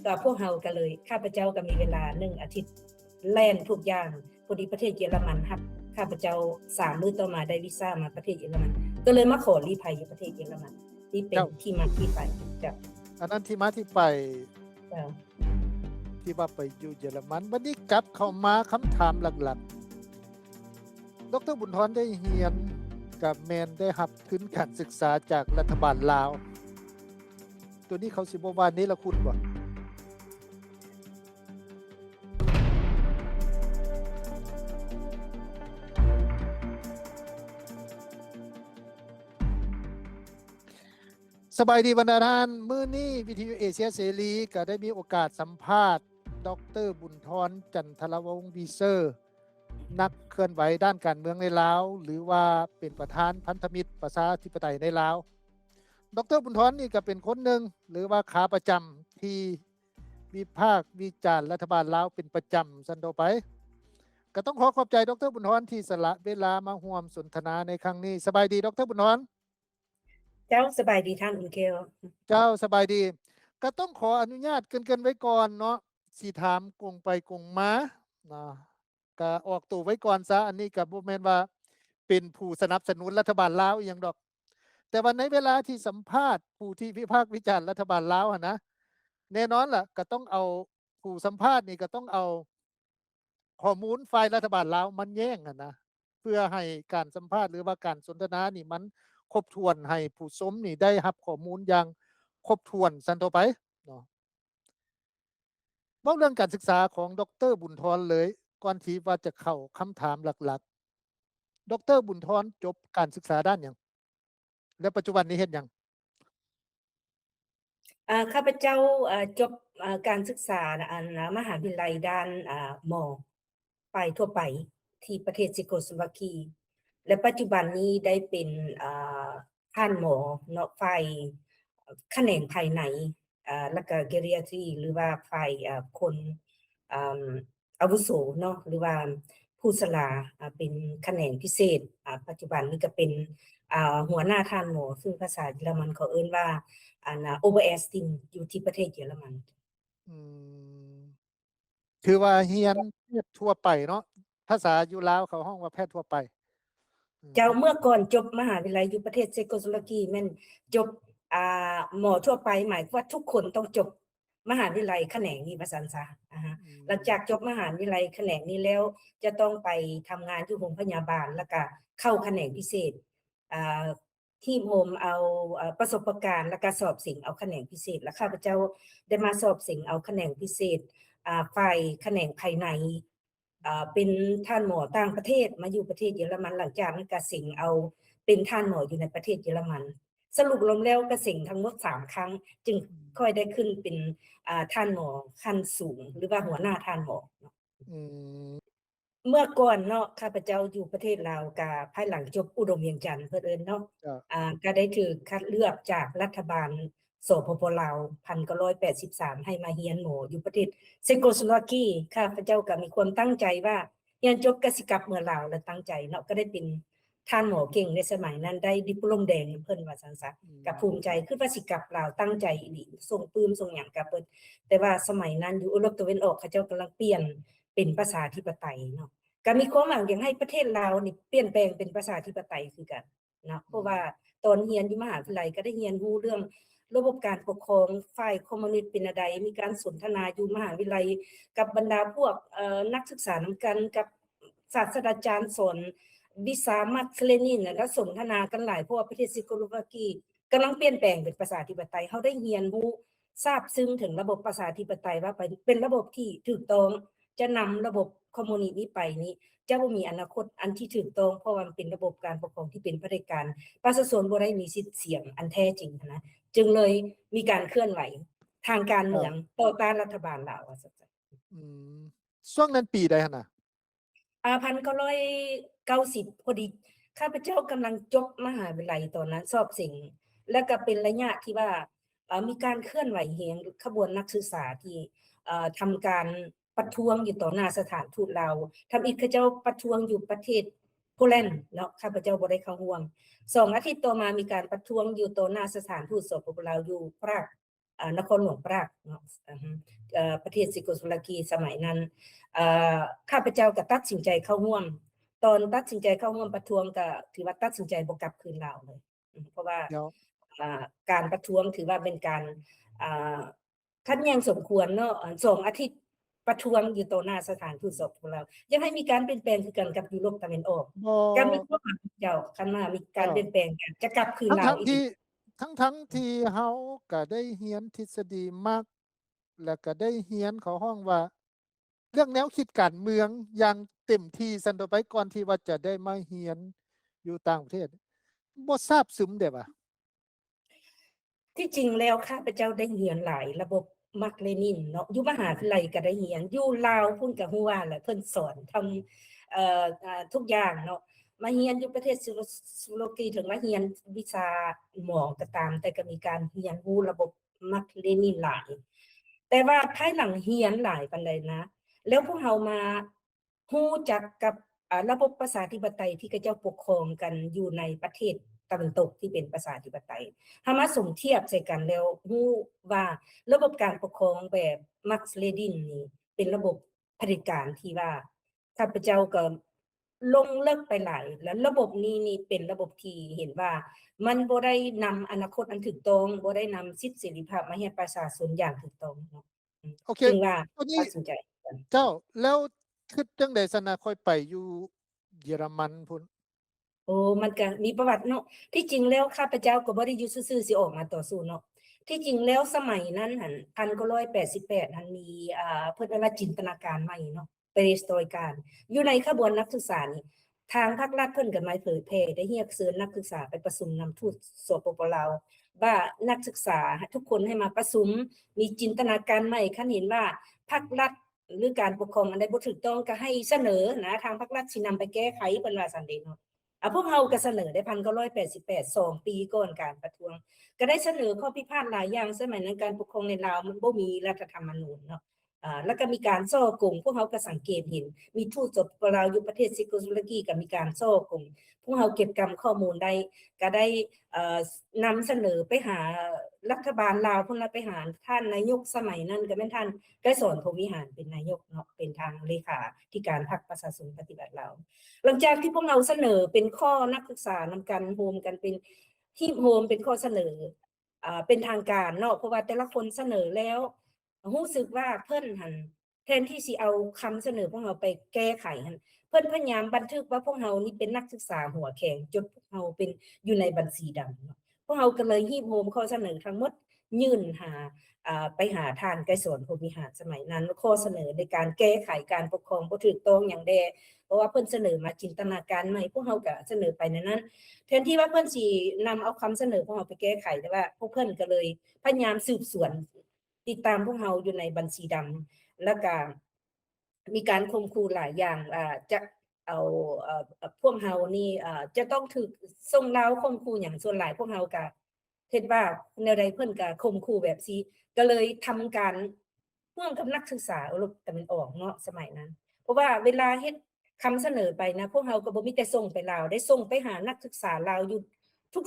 ກໍພວກເຮົາກໍເລີຍ ຂ້າພະເຈົ້າກໍມີເວລາໜຶ່ງອາທິດ ແລ່ນທຸກຢ່າງ. ພໍດີປະເທດເຢຍລະມັນຮັບຂ້າພະເຈົ້າ ສາມມື້ຕໍ່ມາໄດ້ວີຊາມາປະເທດເຢຍລະມັນ ກໍເລີຍມາຂໍລີ້ໄພຢູ່ປະເທດເຢຍລະມັນ. ນີ້ເປັນ ເຈົ້າ ທີ່ມາທີ່ໄປ. ເຈົ້າ. ອັນນັ້ນທີ່ມາທີ່ໄປ ເຈົ້າ. ທີ່ວ່າໄປຢູ່ເຢຍລະມັນ. ບັດນີ້ກັບເຂົ້າມາຄຳຖາມຫຼັກໆ ດຣ. ບຸນທອນໄດ້ຮຽນ ກໍແມ່ນໄດ້ຮັບທຶນການສຶກສາຈາກລັດຖະບານລາວ. ໂຕນີ້ເຂົາຊິບໍ່ວ່າເນລະຄຸດບໍ່? ສະບາຍດີບັນດາທ່ານ, ມື້ນີ້ວິທະຍຸເອເຊຍເສລີກໍໄດ້ມີໂອກາດສຳພາດ ດຣ. ບຸນທອນ ຈັນທະລະວົງ ວີເຊີ ນັກເຄື່ອນໄຫວດ້ານການເມືອງໃນລາວ ຫຼືວ່າເປັນປະທານພັນທະມິດປະຊາທິປະໄຕໃນລາວ. ດຣ. ບຸນທອນນີ້ກໍເປັນຄົນໜຶ່ງ ຫຼືວ່າຂາປະຈຳທີ່ວິພາກວິຈານລັດຖະບານລາວເປັນປະຈຳຊັ້ນທົ່ວໄປ. ກໍຕ້ອງຂໍຂອບໃຈ ດຣ. ບຸນທອນ ທີ່ສະຫຼະເວລາມາຮ່ວມສົນທະນາໃນຄັ້ງນີ້. ສະບາຍດີ ດຣ. ບຸນທອນ. ເຈົ້າ ສະບາຍດີທ່ານອຸ່ນແກ້ວ. ເຈົ້າ ສະບາຍດີ. ກໍຕ້ອງຂໍອະນຸຍາດເກີ່ນໆໄວ້ກ່ອນເນາະ ຊິຖາມກົງໄປກົງມາເນາະ ກະອອກໂຕໄວ້ກ່ອນຊະ. ອັນນີ້ກະບໍ່ແມ່ນວ່າເປັນຜູ້ສະໜັບສະໜູນລັດຖະບານລາວອີ່ຫຍັງດອກ, ແຕ່ວ່າໃນເວລາທີ່ສຳພາດຜູ້ທີ່ວິພາກວິຈານລັດຖະບານລາວຫັ້ນນະ, ແນ່ນອນລະ ກະຕ້ອງເອົາ ຜູ້ສຳພາດນີ້ກະຕ້ອງເອົາຂໍ້ມູນຝ່າຍລັດຖະບານລາວມາແຍ້ງຫັ້ນນະ ເພື່ອໃຫ້ການສຳພາດ ຫຼືວ່າການສົນທະນານີ້ມັນຄົບຖ້ວນ, ໃຫ້ຜູ້ຊົມນີ້ໄດ້ຮັບຂໍ້ມູນຢ່າງຄົບຖ້ວນຊັ້ນຕໍ່ໄປເນາະ. ເວົ້າເລື່ອງການສຶກສາຂອງ ດຣ. ບຸນທອນ ເລີຍ ກ່ອນທີ່ວ່າຈະເຂົ້າຄຳຖາມຫຼັກໆ, ດຣ. ບຸນທອນ ຈົບການສຶກສາດ້ານຫຍັງ ແລະ ປັດຈຸບັນນີ້ເຮັດຫຍັງ? ເອີ ຂ້າພະເຈົ້າ ເອີ ຈົບ ເອີ ການສຶກສາ ອັນ ມະຫາວິທະຍາໄລດ້ານ ເອີ ໝໍ ຝ່າຍທົ່ວໄປທີ່ປະເທດເຊໂກສະໂລວາກີ ແລະ ປັດຈຸບັນນີ້ໄດ້ເປັນ ເອີ ທ່ານໝໍເນາະ ຝ່າຍຂະແໜງພາຍໃນ ເອີ ແລ້ວກະ geriatry ຫຼືວ່າຝ່າຍ ເອີ ຄົນ ເອີ ອາວຸໂສເນາະ ຫຼືວ່າຜູ້ຊະລາ ເປັນຂະແໜງພິເສດ. ປັດຈຸບັນນີ້ກະເປັນ ອາ ຫົວໜ້າທ່ານໝໍ ຊຶ່ງພາສາເຢຍລະມັນເຂົາເອີ້ນວ່າ ອັນ Oberärztin ຢູ່ທີ່ປະເທດເຢຍລະມັນ. ອືມ ຖືວ່າຮຽນແພດທົ່ວໄປເນາະ, ພາສາຢູ່ລາວເຂົາຮ້ອງວ່າແພດທົ່ວໄປ. ເຈົ້າ ເມື່ອກ່ອນຈົບມະຫາວິທະຍາໄລຢູ່ປະເທດເຊໂກສະໂລວາກີ ແມ່ນຈົບ ອາ ໝໍທົ່ວໄປ ໝາຍຄວາມວ່າທຸກຄົນຕ້ອງຈົບມະຫາວິທະຍາໄລຂະແໜງນີ້ວ່າຊັ້ນຊະ. ອາຮະ ອືມ ຫຼັງຈາກຈົບມະຫາວິທະຍາໄລຂະແໜງນີ້ແລ້ວ ຈະຕ້ອງໄປທຳງານຢູ່ໂຮງພະຍາບານ ແລ້ວກະເຂົ້າຂະແໜງພິເສດ ອາ ຮີບໂຮມເອົາ ເອີ ປະສົບປະການ ແລ້ວກະສອບເສັງເອົາຂະແໜງພິເສດ ແລະ ຂ້າພະເຈົ້າໄດ້ມາສອບເສັງເອົາຂະແໜງພິເສດ ອາ ຝ່າຍຂະແໜງພາຍໃນ ເປັນທ່ານໝໍຕ່າງປະເທດ ມາຢູ່ປະເທດເຢຍລະມັນ, ຫຼັງຈາກນັ້ນກະເສັງເອົາເປັນທ່ານໝໍຢູ່ໃນປະເທດເຢຍລະມັນ. ສະຫຼຸບລວມແລ້ວກະເສັງທັງໝົດສາມຄັ້ງ ຈຶ່ງ ອືມ ຄ່ອຍໄດ້ຂຶ້ນເປັນ ອາ ທ່ານໝໍຂັ້ນສູງ ຫຼືວ່າຫົວໜ້າທ່ານໝໍ. ອືມ ເມື່ອກ່ອນເນາະ ຂ້າພະເຈົ້າຢູ່ປະເທດລາວ ກະພາຍຫຼັງຈົບອຸດົມວຽງຈັນ ເພິ່ນເອີ້ນເນາະ ເຈົ້າ ອາ ກະໄດ້ຖືກຄັດເລືອກຈາກລັດຖະບານ ສປປ ລາວ ພັນເກົ້າຮ້ອຍແປດສິບສາມ ໃຫ້ມາຮຽນໝໍຢູ່ປະເທດເຊໂກສະໂລວາກີ. ຂ້າພະເຈົ້າກະມີຄວາມຕັ້ງໃຈວ່າ ຮຽນຈົບກະຊິກັບເມືອລາວ ແລະ ຕັ້ງໃຈເນາະ ກະໄດ້ເປັນທ່ານໝໍເກັ່ງໃນສະໄໝນັ້ນ ໄດ້ດິບໂປຣມແດງນຳເພິ່ນວ່າຊັ້ນຊະ. ອືມ ກະພູມໃຈ ຄິດວ່າຊິກັບລາວ ຕັ້ງໃຈອີ່ຫຼີ ສົ່ງປຶ້ມສົ່ງຫຍັງກັບເພິ່ນ. ແຕ່ວ່າສະໄໝນັ້ນຢູ່ເອີຣົບຕາເວັນອອກ ເຂົາເຈົ້າກຳລັງປ່ຽນເປັນປະຊາທິປະໄຕເນາະ ກະມີຄວາມຫວັງຢາກໃຫ້ປະເທດລາວນີ້ປ່ຽນແປງເປັນປະຊາທິປະໄຕຄືກັນເນາະ. ອືມ ເພາະວ່າຕອນຮຽນຢູ່ມະຫາວິທະຍາໄລກະໄດ້ຮຽນຮູ້ເລື່ອງລະບົບການປົກຄອງຝ່າຍຄອມມູນິດເປັນແນວໃດ, ມີການສົນທະນາຢູ່ມະຫາວິທະຍາໄລກັບບັນດາພວກ ເອີ ນັກສຶກສານຳກັນ ກັບ ສາດສະດາຈານສອນວິຊາມາກເລນິນ ແລ້ວກໍສົນທະນາກັນຫຼາຍ ເພາະວ່າປະເທດເຊໂກສະໂລວາກີກຳລັງປ່ຽນແປງເປັນປະຊາທິປະໄຕ. ເຮົາໄດ້ຮຽນຮູ້ຊາບຊຶ້ງເຖິງລະບົບປະຊາທິປະໄຕວ່າເປັນ ເປັນລະບົບທີ່ຖືກຕ້ອງ, ຈະນຳລະບົບຄອມມູນິດນີ້ໄປນີ້ ຈະບໍ່ມີອະນາຄົດອັນທີ່ຖືກຕ້ອງ ເພາະວ່າມັນເປັນລະບົບການປົກຄອງທີ່ເປັນຜະເດັດການ, ປະຊາຊົນບໍ່ໄດ້ມີສິດສຽງອັນແທ້ຈິງຫັ້ນນະ, ຈຶ່ງເລີຍມີການເຄື່ອນໄຫວທາງການເມືອງ ຕໍ່ຕ້ານລັດຖະບານລາວ ວ່າຊັ້ນ. ອືມ ຊ່ວງນັ້ນປີໃດຫັ້ນນະ? ອາ ພັນເກົ້າຮ້ອຍເກົ້າສິບ ພໍດີ ຂ້າພະເຈົ້າກຳລັງຈົບມະຫາວິທະຍາໄລຕອນນັ້ນ ສອບເສັງ ແລ້ວກະເປັນໄລຍະທີ່ວ່າ ເອີ ມີການເຄື່ອນໄຫວແຮງ ຂະບວນນັກສຶກສາທີ່ ເອີ ທຳການປະທ້ວງຢູ່ຕໍ່ໜ້າສະຖານທູດລາວ. ທຳອິດເຂົາເຈົ້າປະທ້ວງຢູ່ປະເທດໂປແລນເນາະ, ຂ້າພະເຈົ້າບໍ່ໄດ້ເຂົ້າຮ່ວມ. ສອງອາທິດຕໍ່ມາມີການປະທ້ວງຢູ່ຕໍ່ໜ້າສະຖານທູດ ສປປ ລາວ ຢູ່ປຣາກ. ອ່າ ນະຄອນຫຼວງປຣາກເນາະ ອາຮະ ເອີ ປະເທດເຊໂກສະໂລວາເກຍສະໄໝນັ້ນ. ເອີ ຂ້າພະເຈົ້າກໍຕັດສິນໃຈເຂົ້າຮ່ວມ ຕອນຕັດສິນໃຈເຂົ້າຮ່ວມປະທ້ວງ ກໍຖືວ່າຕັດສິນໃຈບໍ່ກັບຄືນລາວເລີຍ ເພາະວ່າ ດຽວ ອ່າ ການປະທ້ວງຖືວ່າເປັນການ ອ່າ ຂັດແຍ່ງສົມຄວນເນາະ ອັນ ສອງອາທິດປະທ້ວງຢູ່ຕໍ່ໜ້າສະຖານທູດ ສປປ ລາວ ຢາກໃຫ້ມີການປ່ຽນແປງຄືກັນກັບຢູໂຣບຕາເວັນອອກ ບໍ່ ກໍມີຄວາມຫວັງ ເຈົ້າ ຄັນວ່າມີການ ເຈົ້າ ປ່ຽນແປງ ກໍຈະກັບຄືນລາວອີກ ທັງໆທີ່ເຮົາກໍໄດ້ຮຽນທິດສະດີມັກ ແລ້ວກໍໄດ້ຮຽນ ເຂົາຮ້ອງວ່າ ເລື່ອງແນວຄິດການເມືອງຢ່າງເຕັມທີ່ຊັ້ນຕໍ່ໄປ ກ່ອນທີ່ວ່າຈະໄດ້ມາຮຽນຢູ່ຕ່າງປະເທດ ບໍ່ຊາບຊຶມເດ້ຫວາ? ທີ່ຈິງແລ້ວຂ້າພະເຈົ້າໄດ້ຮຽນຫຼາຍລະບົບມາກເລນິນເນາະ ຢູ່ມະຫາວິທະຍາໄລກໍໄດ້ຮຽນ ຢູ່ລາວພຸ້ນກໍຮູ້ວ່າແຫຼະ ເພິ່ນສອນທຳ ເອີ ອາ ທຸກຢ່າງເນາະ ມາຮຽນຢູ່ປະເທດສະໂລ ສະໂລວາເກຍ ເຖິງວ່າຮຽນວິຊາໝໍກໍຕາມ ແຕ່ກໍມີການຮຽນຮູ້ລະບົບມາກເລນິນຫຼາຍ ແຕ່ວ່າພາຍຫຼັງຮຽນຫຼາຍປານໃດນະ ແລ້ວພວກເຮົາມາ ຮູ້ຈັກກັບ ອາ ລະບົບປະຊາທິປະໄຕທີ່ເຂົາເຈົ້າປົກຄອງກັນຢູ່ໃນປະເທດຕາເວັນຕົກທີ່ເປັນປະຊາທິປະໄຕ ເຮົາມາສົມທຽບໃສ່ກັນແລ້ວຮູ້ວ່າລະບົບການປົກຄອງແບບມາກເລນິນນີ້ເປັນລະບົບຜະເດັດການທີ່ວ່າ ຂ້າພະເຈົ້າກໍລົງເລິກໄປຫຼາຍ ແລະ ລະບົບນີ້ນີ້ເປັນລະບົບທີ່ເຫັນວ່າມັນບໍ່ໄດ້ນຳອະນາຄົດອັນຖືກຕ້ອງ ບໍ່ໄດ້ນຳສິດເສລີພາບມາໃຫ້ປະຊາຊົນຢ່າງຖືກຕ້ອງເນາະ. ໂອເຄ ຈຶ່ງວ່າຕັດສິນໃຈ ເຈົ້າ ແລ້ວຄິດຈັ່ງໃດຊັ້ນນະ ຄ່ອຍໄປຢູ່ເຢຍລະມັນພຸ້ນ? ໂອ້ ມັນກະມີປະຫວັດເນາະ ທີ່ຈິງແລ້ວຂ້າພະເຈົ້າກໍບໍ່ໄດ້ຢູ່ຊື່ໆ ຊິອອກມາຕໍ່ສູ້ເນາະ ທີ່ຈິງແລ້ວສະໄໝນັ້ນຫັ້ນ ພັນເກົ້າຮ້ອຍແປດສິບແປດຫັ້ນ ມີ ອ່າ ເພິ່ນເອີ້ນວ່າຈິນຕະນາການໃໝ່ເນາະ ເປເຣສໂຕຣຍກາ ຢູ່ໃນຂະບວນນັກສຶກສານີ້ ທາງພາກລັດເພິ່ນກໍມາເຜີຍແຜ່ ໄດ້ຮຽກເຊີນນັກສຶກສາໄປປະຊຸມນຳທູດ ສປປ ລາວ ວ່ານັກສຶກສາທຸກຄົນໃຫ້ມາປະຊຸມ ມີຈິນຕະນາການໃໝ່ ຄັນເຫັນວ່າພາກລັດ ຫຼື ການປົກຄອງອັນໃດບໍ່ຖືກຕ້ອງ ກໍໃຫ້ສະເໜີນະ ທາງພາກລັດຊິນຳໄປແກ້ໄຂ ເພິ່ນວ່າຊັ້ນເດເນາະ. ອາ ພວກເຮົາກໍສະເໜີໄດ້ ພັນເກົ້າຮ້ອຍແປດສິບແປດ ສອງປີກ່ອນການປະທ້ວງ ກໍໄດ້ສະເໜີຂໍ້ພິພາດຫຼາຍຢ່າງ ສະໄໝນັ້ນການປົກຄອງໃນລາວມັນບໍ່ມີລັດຖະທຳມະນູນເນາະ. ອາ ແລ້ວກໍມີການສໍ້ໂກງ ພວກເຮົາກໍສັງເກດເຫັນ ມີທູດ ສປປ ລາວ ຢູ່ປະເທດເຊໂກສະໂລວາເກຍ ກໍມີການສໍ້ໂກງ ພວກເຮົາເກັບກຳຂໍ້ມູນໄດ້ ກໍໄດ້ ເອີ ນຳສະເໜີໄປຫາລັດຖະບານລາວພຸ້ນລະ ໄປຫາທ່ານນາຍົກສະໄໝນັ້ນ ກໍແມ່ນທ່ານໄກສອນ ພົມວິຫານ ເປັນນາຍົກເນາະ ເປັນທາງເລຂາທິການພັກປະຊາຊົນປະຕິວັດລາວ. ຫຼັງຈາກທີ່ພວກເຮົາສະເໜີເປັນຂໍ້ ນັກສຶກສານຳກັນໂຮມກັນເປັນ ຮີບໂຮມເປັນຂໍ້ສະເໜີ ເປັນທາງການເນາະ ເພາະວ່າແຕ່ລະຄົນສະເໜີແລ້ວ ຮູ້ສຶກວ່າເພິ່ນຫັ້ນ ແທນທີ່ຊິເອົາຄຳສະເໜີພວກເຮົາໄປແກ້ໄຂຫັ້ນ ເພິ່ນພະຍາຍາມບັນທຶກວ່າພວກເຮົານີ້ເປັນນັກສຶກສາຫົວແຂງ ຈົນພວກເຮົາເປັນຢູ່ໃນບັນຊີດຳເນາະ. ພວກເຮົາກໍເລີຍຮີບໂຮມຂໍ້ສະເໜີທັງໝົດ ຍື່ນຫາ ອ່າ ໄປຫາທ່ານໄກສອນ ພົມວິຫານ ສະໄໝນັ້ນ ຂໍ້ສະເໜີໃນການແກ້ໄຂການປົກຄອງບໍ່ຖືກຕ້ອງຫຍັງແດ່ ເພາະວ່າເພິ່ນສະເໜີມາຈິນຕະນາການໃໝ່ ພວກເຮົາກໍສະເໜີໄປແນວນັ້ນ ແທນທີ່ວ່າເພິ່ນຊິນຳເອົາຄຳສະເໜີພວກເຮົາໄປແກ້ໄຂ ແຕ່ວ່າພວກເພິ່ນກໍເລີຍພະຍາຍາມສືບສວນ ຕິດຕາມພວກເຮົາຢູ່ໃນບັນຊີດຳ ແລ້ວກະມີການຂົ່ມຂູ່ຫຼາຍຢ່າງ ວ່າຈະເອົາ ເອີ ພວກເຮົານີ້ ເອີ ຈະຕ້ອງຖືກສົ່ງລາວຂົ່ມຂູ່ຫຍັງ. ສ່ວນຫຼາຍພວກເຮົາກະເຮັດວ່າແນວໃດເພິ່ນກະຂົ່ມຂູ່ແບບຊີ້ ກະເລີຍທຳການຮ່ວມກັບນັກສຶກສາເອີຣົບຕາເວັນອອກເນາະ ສະໄໝນັ້ນ ເພາະວ່າເວລາເຮັດ ຄຳສະເໜີໄປນະ ພວກເຮົາກໍບໍ່ມີແຕ່ສົ່ງໄປລາວເດ້ ສົ່ງໄປຫານັກສຶກສາລາວຢູ່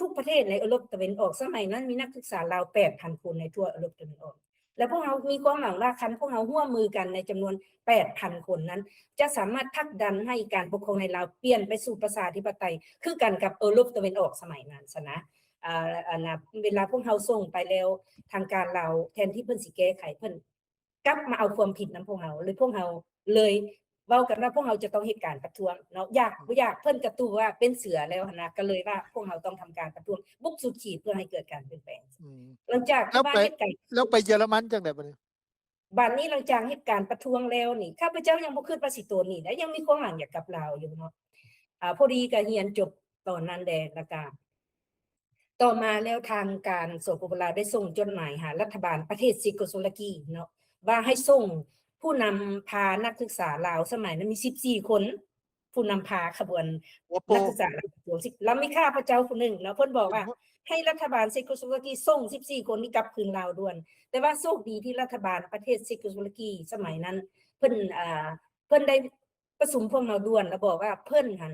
ທຸກໆປະເທດໃນເອີຣົບຕາເວັນອອກ. ສະໄໝນັ້ນມີນັກສຶກສາລາວແປດພັນຄົນໃນທົ່ວເອີຣົບຕາເວັນອອກ ແລະ ພວກເຮົາມີຄວາມຫວັງວ່າ ຄັນພວກເຮົາຮ່ວມມືກັນໃນຈຳນວນແປດພັນຄົນນັ້ນ ຈະສາມາດຜັກດັນໃຫ້ການປົກຄອງໃນລາວປ່ຽນໄປສູ່ປະຊາທິປະໄຕ ຄືກັນກັບເອີຣົບຕາເວັນອອກສະໄໝນັ້ນຊັ້ນນະ. ອາ ອັນນະ ເວລາພວກເຮົາສົ່ງໄປແລ້ວ ທາງການລາວແທນທີ່ເພິ່ນຊິແກ້ໄຂ ເພິ່ນ ກັບມາເອົາຄວາມຜິດນຳພວກເຮົາ ແລະ ພວກເຮົາເລີຍເວົ້າກັນວ່າ ພວກເຮົາຈະຕ້ອງເຮັດການປະທ້ວງເນາະ ຢາກບໍ່ຢາກເພິ່ນກະຕູວ່າເປັນເສືອແລ້ວຫັ້ນນະ ກະເລີຍວ່າພວກເຮົາຕ້ອງທຳການປະທ້ວງບຸກສຸດຂີດ ເພື່ອໃຫ້ເກີດການປ່ຽນແປງ. ອືມ ຫຼັງຈາກທີ່ວ່າເຮັດການ ແລ້ວໄປເຢຍລະມັນຈັ່ງໃດບາດນີ້? ບາດນີ້ຫຼັງຈາກເຮັດການປະທ້ວງແລ້ວນີ້ ຂ້າພະເຈົ້າຍັງບໍ່ຄິດວ່າຊິໂຕນໜີໄດ໋ ຍັງມີຄວາມຫວັງຢາກກັບລາວຢູ່ເນາະ. ອາ ພໍດີກະຮຽນຈົບຕອນນັ້ນແດ່ ແລ້ວກະ ຕໍ່ມາແລ້ວທາງການ ສປປ ລາວ ໄດ້ສົ່ງຈົດໝາຍຫາລັດຖະບານປະເທດເຊໂກສະໂລວາເກຍເນາະ ວ່າໃຫ້ສົ່ງຜູ້ນຳພານັກສຶກສາລາວ ສະໄໝນັ້ນມີສິບສີ່ຄົນ ຜູ້ນຳພາຂະບວນ ໂອ້ໂຫ ນັກສຶກສາລາວ ລາວມີຂ້າພະເຈົ້າຜູ້ໜຶ່ງເນາະ. ເພິ່ນບອກວ່າ ໂອ້ໂຫ ໃຫ້ລັດຖະບານເຊໂກສະໂລວາເກຍສົ່ງສິບສີ່ຄົນນີ້ກັບຄືນລາວດ່ວນ ແຕ່ວ່າໂຊກດີທີ່ລັດຖະບານປະເທດເຊໂກສະໂລວາເກຍສະໄໝນັ້ນ ເພິ່ນ ອ່າ ເພິ່ນໄດ້ປະຊຸມພວກເຮົາດ່ວນ ແລ້ວບອກວ່າເພິ່ນຫັ້ນ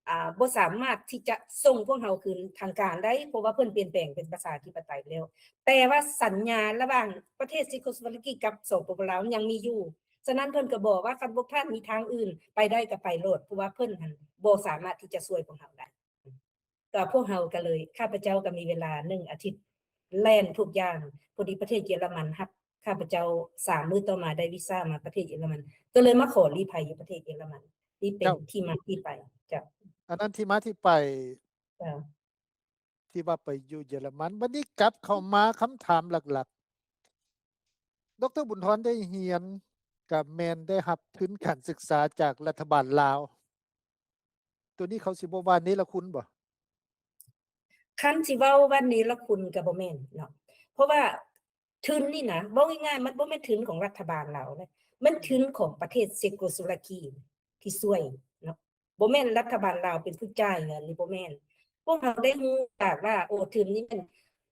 ອ່າ ບໍ່ສາມາດທີ່ຈະສົ່ງພວກເຮົາຄືນທາງການໄດ້ ເພາະວ່າເພິ່ນປ່ຽນແປງເປັນປະຊາທິປະໄຕແລ້ວ. ແຕ່ວ່າສັນຍາລະຫວ່າງປະເທດເຊໂກສະໂວວາເກຍກັບ ສປປ ລາວ ຍັງມີຢູ່. ສະນັ້ນເພິ່ນກໍບອກວ່າ ຄັນພວກທ່ານມີທາງອື່ນໄປໄດ້ກໍໄປໂລດ ເພາະວ່າເພິ່ນຫັ້ນບໍ່ສາມາດທີ່ຈະຊ່ວຍພວກເຮົາໄດ້. ກໍພວກເຮົາກໍເລີຍ ຂ້າພະເຈົ້າກໍມີເວລາໜຶ່ງອາທິດ ແລ່ນທຸກຢ່າງ. ພໍດີປະເທດເຢຍລະມັນຮັບຂ້າພະເຈົ້າ ສາມມື້ຕໍ່ມາໄດ້ວີຊາມາປະເທດເຢຍລະມັນ ກໍເລີຍມາຂໍລີ້ໄພຢູ່ປະເທດເຢຍລະມັນ. ນີ້ເປັນ ເຈົ້າ ທີ່ມາທີ່ໄປ. ເຈົ້າ. ອັນນັ້ນທີ່ມາທີ່ໄປ ເຈົ້າ. ທີ່ວ່າໄປຢູ່ເຢຍລະມັນ. ບັດນີ້ກັບເຂົ້າມາຄຳຖາມຫຼັກໆ ດຣ. ບຸນທອນໄດ້ຮຽນ ກະແມ່ນໄດ້ຮັບທຶນການສຶກສາຈາກລັດຖະບານລາວ. ໂຕນີ້ເຂົາຊິບໍ່ວ່າເນລະຄຸນບໍ່? ຄັນຊິເວົ້າວ່າເນລະຄຸນກໍບໍ່ແມ່ນເນາະ ເພາະວ່າທຶນນີ້ນະ ເວົ້າງ່າຍໆ ມັນບໍ່ແມ່ນທຶນຂອງລັດຖະບານລາວເດ້ ມັນທຶນຂອງປະເທດເຊໂກສະໂວວາເກຍທີ່ຊ່ວຍເນາະ. ບໍ່ແມ່ນລັດຖະບານລາວເປັນຜູ້ຈ່າຍເງິນ ນີ້ບໍ່ແມ່ນ. ພວກເຮົາໄດ້ຮູ້ຈາກວ່າ ໂອ ທຶນນີ້ແມ່ນ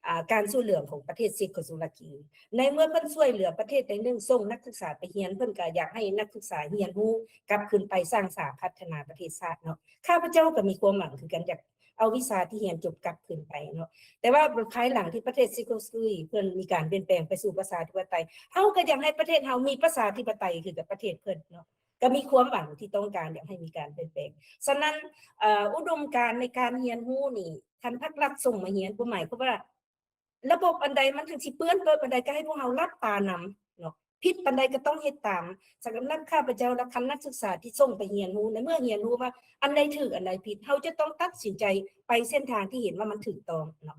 ອ່າ ການຊ່ວຍເຫຼືອຂອງປະເທດເຊໂກສະໂວວາເກຍ. ໃນເມື່ອເພິ່ນຊ່ວຍເຫຼືອປະເທດໃດໜຶ່ງ ສົ່ງນັກສຶກສາໄປຮຽນ ເພິ່ນກໍຢາກໃຫ້ນັກສຶກສາຮຽນຮູ້ກັບຄືນໄປ ສ້າງສາພັດທະນາປະເທດຊາດເນາະ. ຂ້າພະເຈົ້າກໍມີຄວາມຫວັງຄືກັນ ຢາກເອົາວິຊາທີ່ຮຽນຈົບກັບຄືນໄປເນາະ. ແຕ່ວ່າພາຍຫຼັງທີ່ປະເທດເຊໂກສະໂວວາເກຍເພິ່ນມີການປ່ຽນແປງໄປສູ່ປະຊາທິປະໄຕ ເຮົາກໍຢາກໃຫ້ປະເທດເຮົາມີປະຊາທິປະໄຕຄືກັບປະເທດເພິ່ນເນາະ. ກໍມີຄວາມຫວັງທີ່ຕ້ອງການຢາກໃຫ້ມີການປ່ຽນແປງ. ສະນັ້ນ ເອີ ອຸດົມການໃນການຮຽນຮູ້ນີ້ ຄັນພາກລັດສົ່ງມາຮຽນ ບໍ່ໝາຍຄວາມວ່າ ລະບົບອັນໃດມັນເຖິງຊິເປື້ອນເປິກປານໃດ ກໍໃຫ້ພວກເຮົາຫຼັບຕານຳເນາະ, ຜິດປານໃດກໍຕ້ອງເຮັດຕາມ. ສຳລັບຂ້າພະເຈົ້າລະ ຄັນນັກສຶກສາທີ່ສົ່ງໄປຮຽນຮູ້ ໃນເມື່ອຮຽນຮູ້ວ່າອັນໃດຖືກ ອັນໃດຜິດ ເຮົາຈະຕ້ອງຕັດສິນໃຈໄປເສັ້ນທາງທີ່ເຫັນວ່າມັນຖືກຕ້ອງເນາະ.